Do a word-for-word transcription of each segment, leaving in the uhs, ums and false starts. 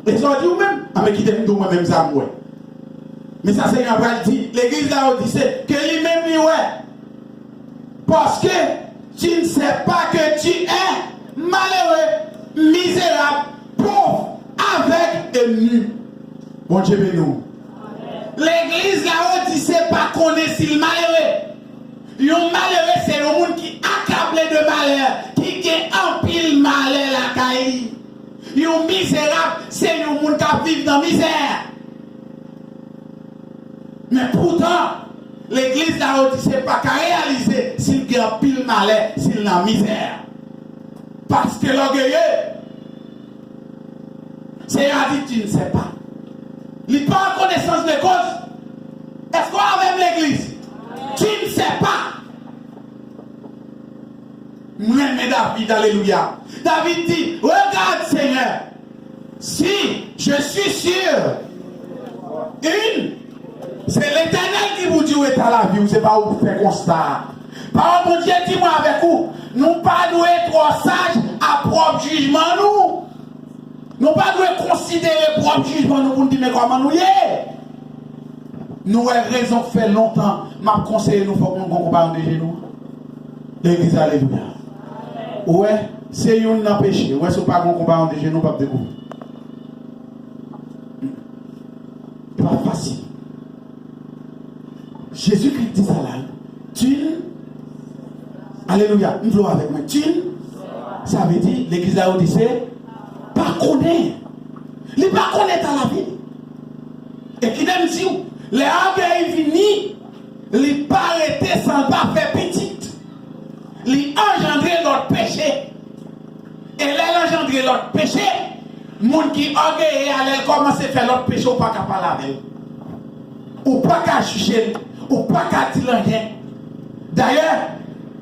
E sa w di ou menm? Anben, kite m di w mwen menm sa m wè. Men sa Senyè a pral di legliz Lawodise, ke li menm li wè. Parce que tu ne sais pas que tu es malheureux, misérable, pauvre, aveugle et nu. Bondye beni w. Legliz Lawodise pa konnen si l malere. Yon malere se yon moun ki akable de malè, ki gen anpil malè lakay li. Yon mizerab se yon moun k ap viv nan mizè. Men poutan, legliz Lawodise pa ka reyalize si l gen anpil malè, si l nan mizè. Paske lògeye, Senyè a di, tu ne sais pas. Li pa an konesans de koz. Èske w avè m, legliz? Tu ne sais pas. M renmen David, alelouya. David di, regarde, Seigneur, si je suis sur une, se Letènèl ki pou di w eta lavi w, se pa ou k fè konsta a. Pawòl Bondye di mwen avèk ou, nou pa dwe twò saj a pwòp jijman nou. Nou pa dwe konsidere pwòp jijman nou pou n di men kòman nou ye. Nou wè rezon k fè lontan m ap konseye nou fòk nou gon konpayon de jenou. Legliz, alelouya. Ou wè, se youn nan peche. Ou wè, si w pa gon konpayon de jenou, w p ap dekouvri. E pa fasil. Jezikri di sa la, tu n, alelouya, m vle w avèk mwen, tu n, sa vle di, legliz Lawodise pa konnen. Li pa konnen eta lavi l. E kite m di w, lè ògèy vini, li pa rete san l pa fè pitit. Li anjandre lòt peche. E lè l anjandre lòt peche, moun ki ògeye a, lè l kòmanse fè lòt peche, ou pa ka pale avè l. Ou pa ka jije l. Ou pa ka di l anyen. Dayè,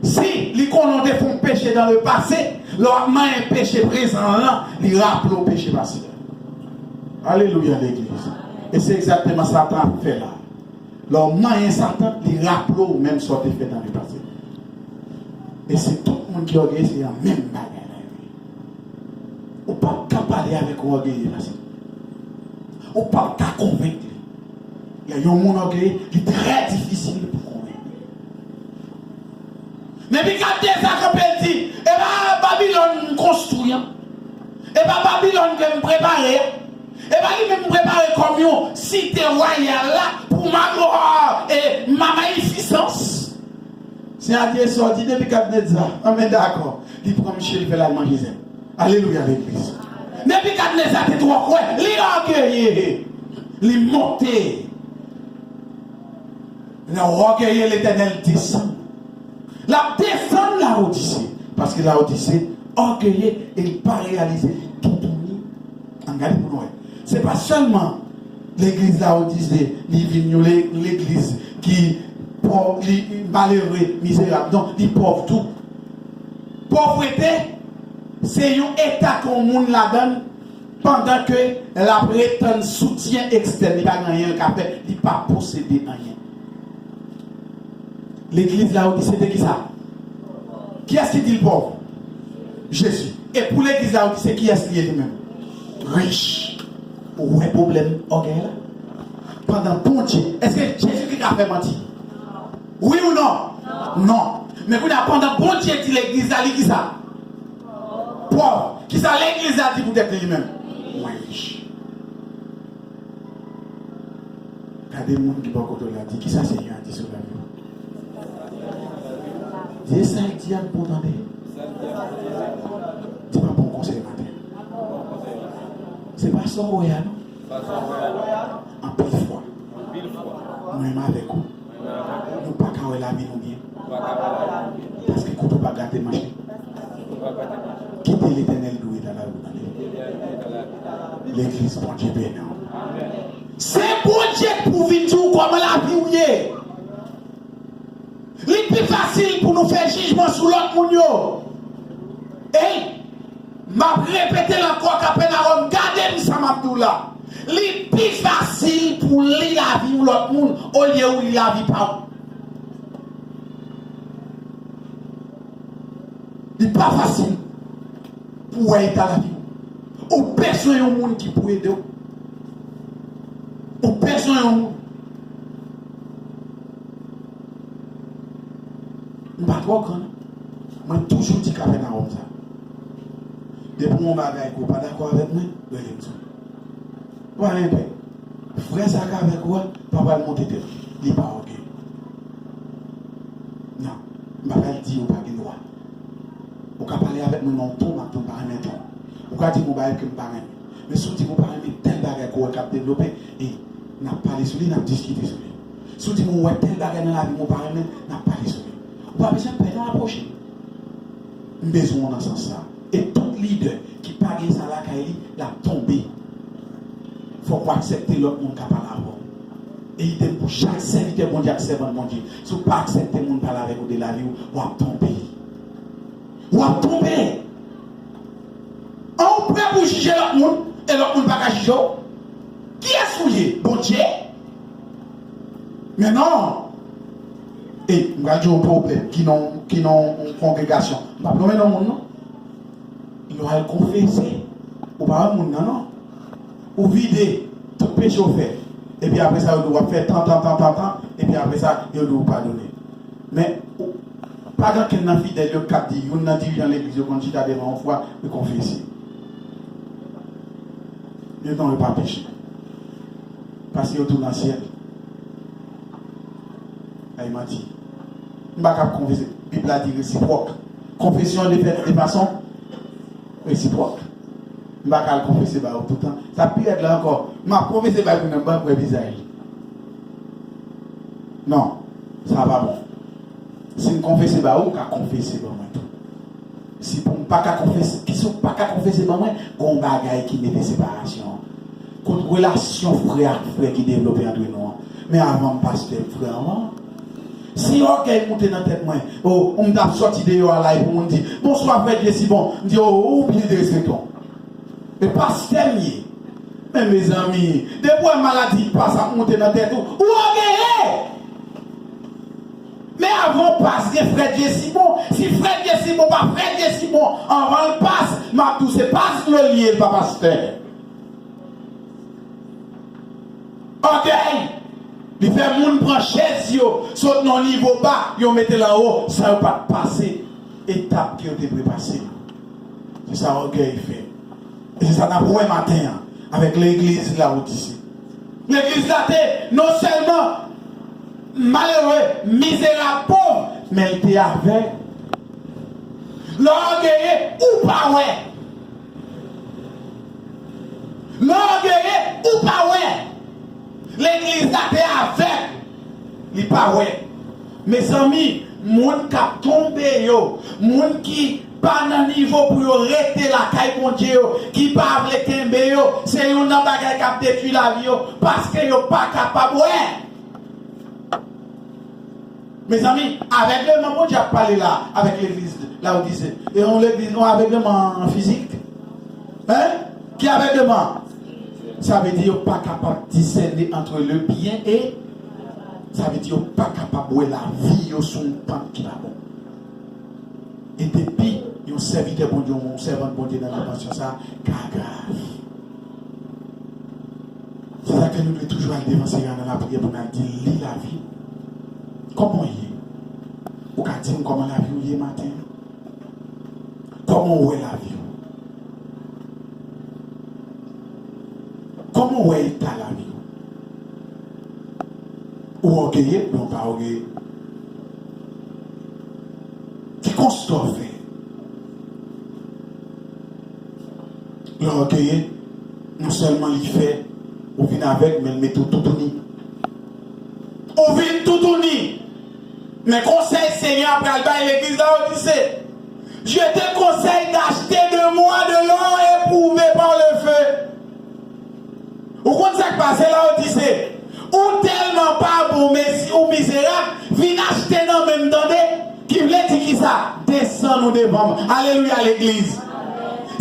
si li konnen w te fè yon peche dans le passé, lè w ap manyen peche prezan an, li raple w peche pase a. Alelouya, legliz. E se egzakteman Satan ap fè la. Lè w manyen Satan, li raple w menm sa w te fè nan lepase. E se tout moun ki ògeye, se yon menm bagay la yo ye. Ou p ap ka pale avèk yon ògeye fasil. Ou p ap ka konvenk li. Lè yon moun ògeye, li trè difisil pou konvenk li. Nebikadneza kanpe, l di, e pa Babilòn m konstwi an. E pa Babilòn ke m prepare a. E pa li menm m prepare kòm yon site wayal la pou m aglwa e ma mayifisans. Senyè a di, e sa w di Nebikadneza? Anben dakò. Li pran mouche, li fè l al manje zèb. Alelouya, legliz. Nebikadneza te twò kwè. Li ògeye. Li monte. Lè w ògeye, Letènèl desann. L ap desann Lawodise. Paske Lawodise ògeye e li pa reyalize li toutouni. Ann gade pou nou wè. Se pa sèlman legliz Lawodise, li vin yon le-, legliz ki pòv, li malere, mizerab. Non, li pòv tou. Povrete, se yon eta ke yon moun ladan l pandan ke l ap ret tann soutyen ekstèn, li pa gen anyen l ka fè, li pa posede anyen. Legliz Lawodise te kisa? Kiyès ki di l pòv? Jezi. E pou legliz Lawodise, kiyès li ye li menm? Rich. Ou wè pwoblèm ògèy la? Pandan Bondye, èske Jezikri ka fè manti? Wi ou non? Non. Men kounye a, pandan Bondye di legliz la, li kisa? Pòv. Kisa legliz la di poutèt li, li menm? Mwen rich. Gade moun ki bò kote w la, di, kisa Senyè a di sou lavi w? Di, e sa l di a pou w tande. Di, pa bon konsèy maten. Se pa sa w wè a, non. Anpil fwa, mwen menm avèk ou, nou pa ka wè lavi nou byen. Paske kote w pa gate manch li. Kite Letènèl dwe ta la ou tande. Legliz, Bondye beni w. Se Bondye k pou vin di w kòman lavi w ye. Li pi fasil pou nou fè jijman sou lòt moun yo. E m ap repete l ankò, Kapènawòm, gade m sa m ap di w la. Li pi fasil pou w li lavi yon lòt moun olye ou li lavi pa w. Li pa fasil pou w wè eta lavi w. Ou bezwen yon moun ki pou ede w. Ou bezwen yon moun. M pa twò gran, non. Mwen toujou di Kapènawòm sa. Depi yon bagay ke w pa dakò avèk mwen, rele m sou li. Ou pa gen pè. Frè sa k avèk ou a, pa pral monte tèt li. Li pa ògeye. Non. M pa pral di ou pa gen dwa. Ou ka pale avèk mwen nan yon ton, m ap di w m pa renmen ton. Ou ka di m yon bagay ke m pa renmen. Men si w di m ou pa renmen tèl bagay ke w wè k ap devlope, e n ap pale sou li, n ap diskite sou li. Si w di m ou wè tèl bagay nan lavi m ou pa renmen, n ap pale sou li. Ou pa bezwen pè nan apwoche m. M bezwen w nan sans sa. E tout lidè ki pa gen sa lakay li, l ap tonbe. Fòk w aksepte lòt moun ka pale avè w. E ide m pou chak sèvitè Bondye ak sèvant Bondye. Si w pa aksepte moun pale avèk ou de lavi w, w ap tonbe. W ap tonbe. An ou prè pou jije lòt moun, e lòt moun pa ka jije w? Kiyès ou ye? Bondye? Men non. E, m pral di w yon pwoblèm ki nan, ki nan yon kongregasyon. M p ap nonmen non moun, non. Lè w al konfese, ou pa wè moun nan, non. Ou vide tout peche w fè. Epi apre sa, yo di w w ap fè tan, tan, tan, tan, tan. Epi apre sa, yo di w padone. Men, ou, pa gen kenn nan fidèl yo k ap di, youn nan dirijan legliz yo konn chita devan yon fwa, yo konfese. Yo non, yo pa peche. Paske yo tou nan syèl. Ay manti. M pa ka konfese. Bib la di resipwòk. Konfesyon de fèt de fason resipwòk. M pa ka al konfese ba yo toutan. Sa pi rèd la ankò. M ap konfese bay moun nan, m pa wè vizaj li. Non, sa pa bon. Si m konfese ba ou, ou ka konfese ban mwen tou. Si pou m pa ka konfese, ki si w pa ka konfese ban mwen, gon bagay ki mete separasyon. Kot relasyon frè ak frè ki devlope antre nou an? Men avan m pastè frè an, si ògèy moute nan tèt mwen, o, m t ap sòti deyò a la epi moun di, "Bonswa frè Dye si bon." M di, "O, ou byen derespekte w." E pastè m ye. Men mezanmi, depi w wè maladi pa sa ap moute nan tèt ou, ou ògeye! Men avan w pas gen frè Dye si bon. Si frè Dye si bon pa frè Dye si bon, anvan l pas, m ap di w se pas dlo l ye, l pa pastè. Ògèy! Li fè moun pran chèz yo, sot nan nivo ba, yo mete l anwo, san yo pa t pase etap ke yo te dwe pase yo. Se sa ògèy fè. E se sa n ap wè maten an avèk legliz Lawodise. Legliz la te non sèlman malere, mizerab, pòv, men l te avèg. Lè w ògeye, ou pa wè. Lè w ògeye, ou pa wè. Legliz la te avèg. Li pa wè. Mezanmi, moun k ap tonbe yo, moun ki pa nan nivo pou yo rete lakay Bondye yo, ki pa vle kenbe yo, se youn nan bagay k ap detwi lavi yo, paske yo pa kapab wè. Mezanmi, avègleman Bondye ap pale la avèk legliz Lawodise. E yon legliz, yon avègleman fizik. Hein? Ki avègleman? Sa vle di yo pa kapab disène entre le bien et, sa vle di yo pa kapab wè lavi yo sou yon pant ki pa bon. E depi yon sèvitè Bondye, yon sèvant Bondye nan dimansyon sa, ka grav. Se sa ke nou dwe toujou al devan Seyè a nan lapriyè pou n al di l, li lavi m. Kòman w ye? Ou ka di m kòman lavi w ye maten an? Kòman w wè lavi w? Kòman w wè eta lavi w? Ou ògeye, men w pa ògeye. Ki konsta w fè? Lè w ògeye, non sèlman li fè ou vin avèg, men l mete w toutouni. Ou vin toutouni. Men konsèy Senyè a pral bay legliz Lawodise. Je te conseille d'acheter de moi de l'or éprouvé par le feu. Ou konn sa k pase Lawodise? Ou tèlman pa bon, mesi, ou mizerab, vin achte nan men m, tande. Ki vle di kisa? Desann ou devan m. Alelouya, legliz.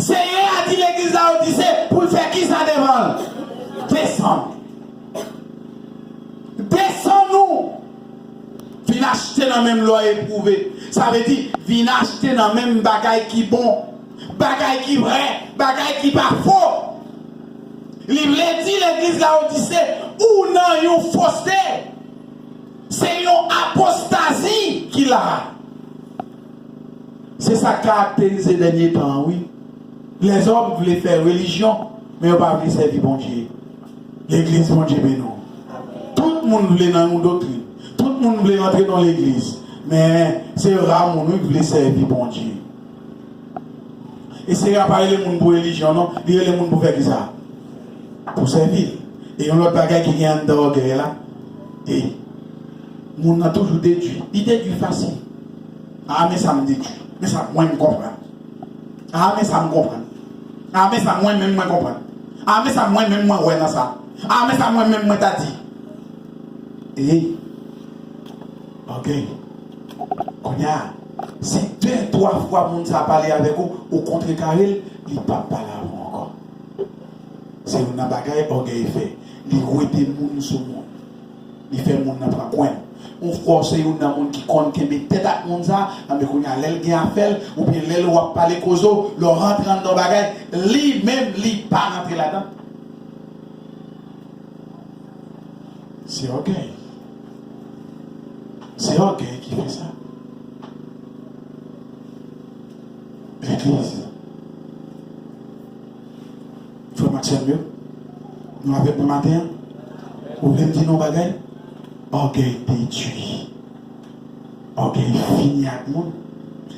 Senyè a di legliz Lawodise pou l fè kisa devan l? Desann. Desann ou. Vin achte nan men m lò epwouve. Sa vle di, vin achte nan men m bagay ki bon. Bagay ki vrè, bagay ki pa fo. Li vle di legliz Lawodise, ou nan yon foste. Se yon apostazi ki la. Se sa k karakterize dènye tan an, wi. Lèzòm vle fè relijyon, men yo pa vle sèvi Bondye. Legliz, Bondye beni w. Tout moun vle nan yon doktrin. Tout moun vle rantre nan legliz. Men se ra moun, wi, ki vle sèvi Bondye. E Seyè a pa rele moun pou relijyon, non. Li rele moun pou fè kisa? Pou sèvi l. E yon lòt bagay ki gen anndan ògèy la, e moun nan toujou dedui. Li dedui fasil. A, men sa m dedui. Men sa mwen m konprann. A, men sa m konprann. A, men sa mwen menm mwen konprann. A, men sa mwen menm mwen wè nan sa. A, men sa mwen menm mwen ta di. Ey. Ògèy. Kounye a, si de, twa fwa moun sa a pale avèk ou, ou kontrekare l, li p ap pale avè w ankò. Se youn nan bagay ògèy fè. Li wete moun sou moun. Li fè moun nan pran kwen. Yon fwa w se youn nan moun ki konn kenbe tèt ak moun sa, anben kounye a, lè l gen afè l, oubyen lè l w ap pale koze w, lè w rantre anndan yon bagay, li menm, li pa rantre ladan. Se ògèy. Se ògèy ki fè sa. Legliz. Frè m ak sè m yo, nou avèk mwen maten an? Ou vle m di nou yon bagay? Ògèy detwi. Ògèy fini ak moun.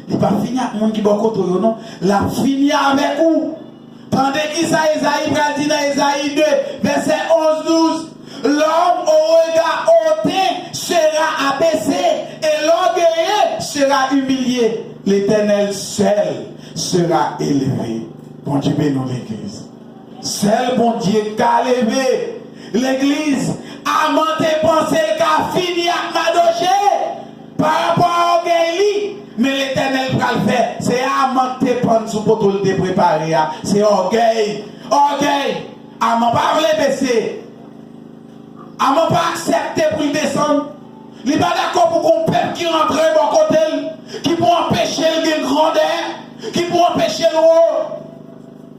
Li pa fini ak moun ki bò kote w yo, non. L ap fini avèk ou. Tande kisa Ezayi pral di nan Ezayi de, vèsè onz, douz. L'homme au regard hautain sera abaissé, et l'orgueilleux sera humilié. L'Éternel seul sera élevé. Bondye beni w, legliz. Sèl Bondye ka leve. Legliz, Aman te panse l ka fini ak Madoche pa rapò a ògèy li, men Letènèl pral fè, se Aman k te pann sou poto l te prepare a. Se ògèy, ògèy. Aman pa vle bese. Aman pa aksepte pou l desann. Li pa dakò pou gon pèp ki rantre bò kote l, ki pou anpeche l gen grandè, ki pou anpeche l wo.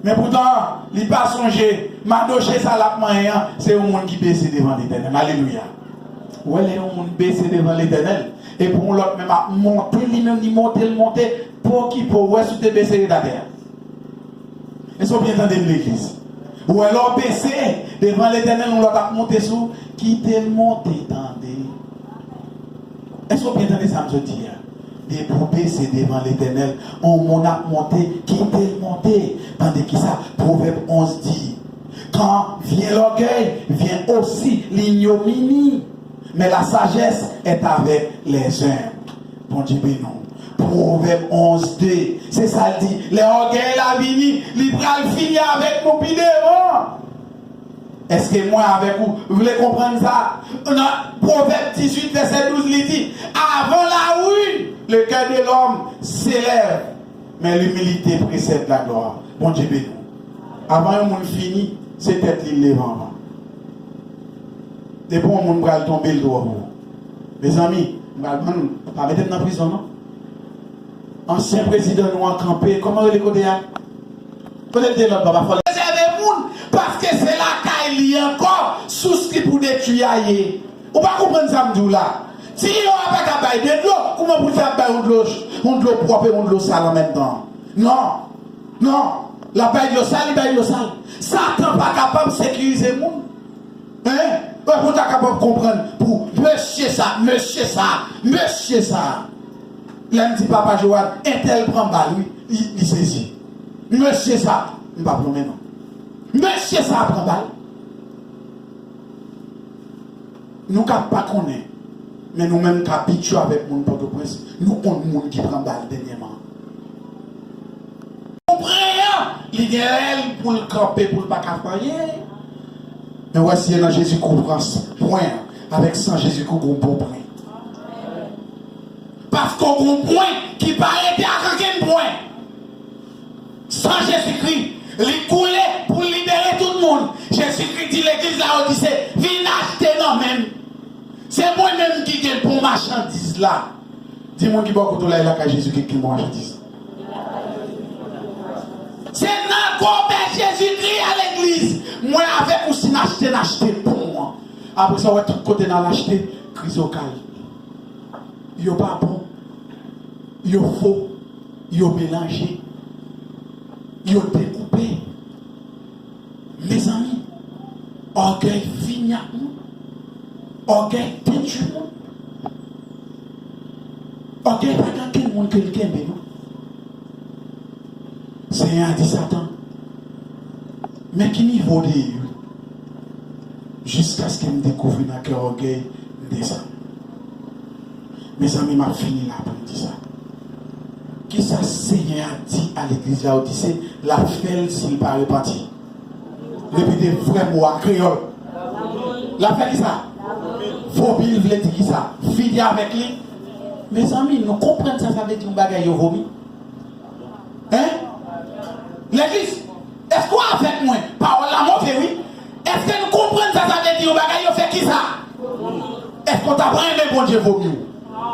Men poutan, li pa sonje, Madoche sa l ap manyen an, se yon moun ki bese devan Letènèl. Alelouya! Ou wè, lè yon moun bese devan Letènèl, epi yon lòt menm ap monte, li menm li monte, l monte, pa okipe w, ou wè si w te bese ret atè a. Èske w byen tande m, legliz? Ou wè, lè w bese devan Letènèl, yon lòt ap monte sou w, kite l monte, tande. Èske w byen tande sa m sot di a? Depi w bese devan Letènèl, yon moun ap monte, kite l monte. Tande kisa Pwovèb onz di, quand vient l'orgueil, vient aussi l'ignominie, mais la sagesse est avec les humbles. Bondye beni w. Pwovèb onz de, se sa l di, lè ògèy la vini, li pral fini avèk nou pi devan. Èske mwen avèk ou vle konprann sa? Nan Pwovèb dizuit, vèsè douz, li di, avant la ruine, le cœur de l'homme s'élève, mais l'humilité précède la gloire. Bondye beni w. Avan yon moun fini, se tèt li l leve anvan. Depi yon moun pral tonbe, l twò wo. Mezanmi, m pral ban nou, pa mete m nan prizon, non. Ansyen prezidan nou an kanpe, kòman rele kote a? Kote l te lòt bò a, fò l rezève moun, paske se lakay li ankò, sous ki pou detwi a ye. Ou pa konprann sa m di w la? Tiyo a pa ka bay de dlo, kouman pou l fè ap bay yon dlo, yon dlo pwòp e yon dlo sal an menm tan? Non, non, l ap bay dlo sal, li bay dlo sal. Satan pa kapab sekirize moun. Hein? Wè, pou w ta kapab konprann, pou mesye sa, mesye sa, mesye sa. Lè m di papa Joab, entèl pran bal, wi, li, li sezi. Mesye sa, m p ap nonmen non. Mesye sa pran bal. Nou ka pa konnen, men nou menm k abitye avèk moun Pòtoprens, nou konn moun ki pran bal dènyèman. Bon pren an, li gen lè l pou l kanpe, pou l pa ka fè anyen. Men wè si e nan Jezi kou pran pwen an, avèk san Jezi kou gon bon pwen. Paske w gon pwen ki pa rete ak ankenn pwen. San Jezikri, li koule pou l libere tout moun. Jezikri di legliz Lawodise, vin achte nan men m. Se mwen menm ki gen bon machandiz la. Di moun ki bò kote w la, e lakay Jezi ki gen bon machandiz. Se nan kò Pè Jezikri a legliz. Mwen avèk ou, si n achte, n achte bon an. Apre sa, w wè tout kote n al achte, krizokay. Yo pa bon. Yo fo. Yo melanje. Yo dekoupe. Mezanmi, ògèy fini ak moun. Ògèy detwi moun. Ògèy pa gen ankenn moun ke l kenbe, non. Senyè a di Satan, men ki nivo w te ye wi, jiskaske m dekouvri nan kè ògèy m de sa. Mezanmi, m ap fini la pou m di sa. Kisa Senyè a di a legliz la? Ou di se l ap fè l si l pa repanti. Repete vrè mo a, kreyòl. L ap fè kisa? Vomi l vle di kisa? Fini avèk li? Mezanmi, nou konprann sa sa vle di yon bagay yo vomi? Hein? Legliz, èske w avèk mwen? Pawòl la monte, wi. Èske n konprann sa sa vle di yon bagay yo fè kisa? Èske w t ap renmen Bondye vomi w?